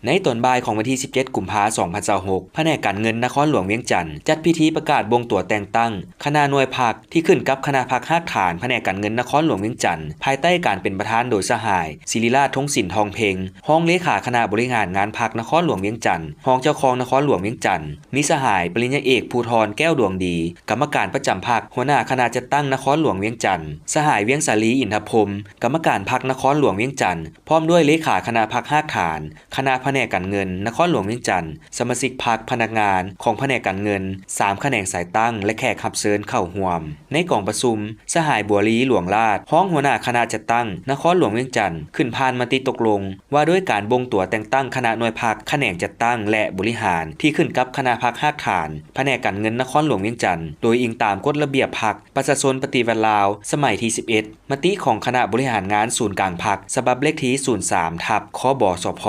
ໃນຕອນບ່າຍຂອງວັນທີສິບເຈັດ ກຸມພາ ສອງພັນຊາວຫົກ ພະແນກການເງິນນະຄອນຫຼວງວຽງຈັນ ຈັດພິທີປະກາດບົ່ງຕົວແຕ່ງຕັ້ງຄະນະໜ່ວຍພັກທີ່ຂຶ້ນກັບຄະນະພັກຮາກຖານພະແນກການເງິນນະຄອນຫຼວງວຽງຈັນ ພາຍໃຕ້ການເປັນປະທານໂດຍສະຫາຍ ສິລິລາດ ທົງສິນ ທອງເພັງ ຮອງເລຂາຄະນະບໍລິຫານງານພັກນະຄອນຫຼວງວຽງຈັນ, ຮອງເຈົ້າຄອງນະຄອນຫຼວງວຽງຈັນ, ມີສະຫາຍ ປະລິນຍາເອກ ພູທອນ ແກ້ວດວງດີ ກຳມະການປະຈຳພັກ, ຫົວໜ້າຄະນະຈັດຕັ້ງນະຄອນຫຼວງວຽງຈັນ, ສະຫາຍ ວຽງສາລີ ອິນທະພົມ ກຳມະການພັກນະຄອນຫຼວງວຽງຈັນ, ພ້ອມດ້ວຍເລຂາຄະນະພັກຮາກຖານ, ຄະນະພະແນກການເງິນນະຄອນຫຼວງວຽງຈັນ, ສະມາຊິກພັກ, ພະນັກງານຂອງພະແນກການເງິນ, ສາມຂະແໜງສາຍຕັ້ງ ແລະ ແຂກຮັບເຊີນເຂົ້າຮ່ວມ. ໃນກອງປະຊຸມ, ສະຫາຍ ບົວລີ ຫຼວງລາດ ຮອງຫົວໜ້າຄະນະຈັດຕັ້ງນະຄອນຫຼວງວຽງຈັນ ຂຶ້ນຜ່ານມະຕິຕົກລົງ ວ່າດ້ວຍການບົ່ງຕົວແຕ່ງຕັ້ງຄະນະໜ່ວຍພັກ, ຂະແໜງຈັດຕັ້ງ ແລະ ບໍລິຫານ ທີ່ຂຶ້ນກັບຄະນະພັກຮາກຖານ ພະແນກການເງິນນະຄອນຫຼວງວຽງຈັນ ໂດຍອີງຕາມກົດລະບຽບພັກປະຊາຊົນປະຕິວັດລາວ ສະໄໝທີສິບເອັດ, ມະຕິຂອງຄະນະບໍລິຫານງານສູນກາງພັກ ສະບັບເລກທີສູນສາມ ທັບ ຄບສພ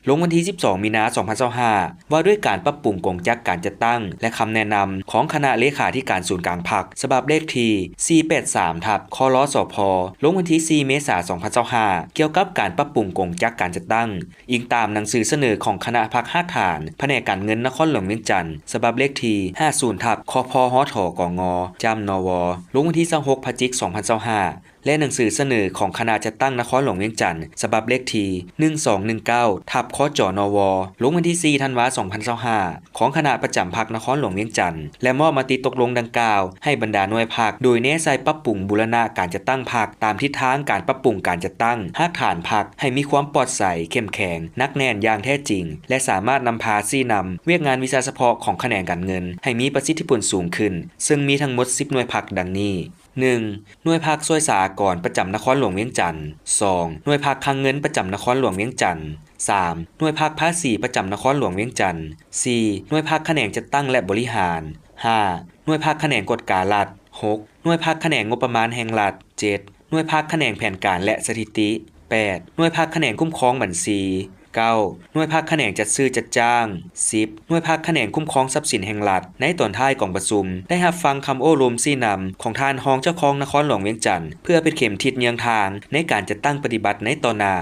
ລົງວັນທີສິບສອງ ມີນາ ສອງພັນຊາວຫ້າ ວ່າດ້ວຍການປັບປຸງກົງຈັກການຈັດຕັ້ງ ແລະ ຄຳແນະນຳຂອງຄະນະເລຂາທິການສູນກາງພັກ ສະບັບເລກທີສີ່ແປດສາມ ທັບ ຄລສພ ລົງວັນທີສີ່ ເມສາ ສອງພັນຊາວຫ້າ ກ່ຽວກັບການປັບປຸງກົງຈັກການຈັດຕັ້ງ ອີງຕາມໜັງສືສະເໜີຂອງຄະນະພັກຮາກຖານ ພະແນກການເງິນນະຄອນຫຼວງວຽງຈັນ ສະບັບເລກທີຫ້າສິບ ທັບ ຄພ ຮທ ກງ ຈ້ຳ ນວ ລົງວັນທີຊາວຫົກ ພະຈິກ ສອງພັນຊາວຫ້າ ແລະ ໜັງສືສະເໜີຂອງຄະນະຈັດຕັ້ງນະຄອນຫຼວງວຽງຈັນ ສະບັບເລກທີໜຶ່ງສອງໜຶ່ງເກົ້າ ທັບ ຄຈ ນວ ລົງວັນທີສີ່ ທັນວາ ສອງພັນຊາວຫ້າ ຂອງຄະນະປະຈຳພັກນະຄອນຫຼວງວຽງຈັນ ແລະ ມອບມະຕິຕົກລົງດັ່ງກ່າວໃຫ້ບັນດາໜ່ວຍພັກ ໂດຍແນໃສ່ປັບປຸງບູລະນະການຈັດຕັ້ງພັກຕາມທິດທາງການປັບປຸງການຈັດຕັ້ງຮາກຖານພັກໃຫ້ມີຄວາມປອດໃສ, ເຂັ້ມແຂງ, ໜັກແໜ້ນຢ່າງແທ້ຈິງ ແລະ ສາມາດນຳພາຊີ້ນຳວຽກງານວິຊາສະເພາະຂອງຂະແໜງການເງິນໃຫ້ມີປະສິດທິຜົນສູງຂຶ້ນ, ເຊິ່ງມີທັງໝົດສິບໜ່ວຍພັກດັ່ງນີ້. ໜຶ່ງ ໜ່ວຍພັກຊ່ວຍສາອາກອນປະຈຳນະຄອນຫຼວງວຽງຈັນ, ສອງ ໜ່ວຍພັກຄັງເງິນປະຈຳນະຄອນຫຼວງວຽງຈັນ, ສາມ ໜ່ວຍພັກພາສີປະຈຳນະຄອນຫຼວງວຽງຈັນ, ສີ່ ໜ່ວຍພັກຂະແໜງຈັດຕັ້ງ ແລະ ບໍລິຫານ, ຫ້າ ໜ່ວຍພັກຂະແໜງກວດກາລັດ, ຫົກ ໜ່ວຍພັກຂະແໜງງົບປະມານແຫ່ງລັດ, ເຈັດ ໜ່ວຍພັກຂະແໜງແຜນການ ແລະ ສະຖິຕິ, ແປດ ໜ່ວຍພັກຂະແໜງຄຸ້ມຄອງບັນຊີ, ເກົ້າ ໜ່ວຍພັກຂະແໜງຈັດຊື້ຈັດຈ້າງ, ສິບ ໜ່ວຍພັກຂະແໜງຄຸ້ມຄອງຊັບສິນແຫ່ງລັດ. ໃນຕອນທ້າຍກອງປະຊຸມ ໄດ້ຮັບຟັງຄຳໂອ້ລົມຊີ້ນຳຂອງທ່ານຮອງເຈົ້າຄອງນະຄອນຫຼວງວຽງຈັນ ເພື່ອເປັນເຂັມທິດເຍືອງທາງໃນການຈັດຕັ້ງປະຕິບັດໃນຕໍ່ໜ້າ.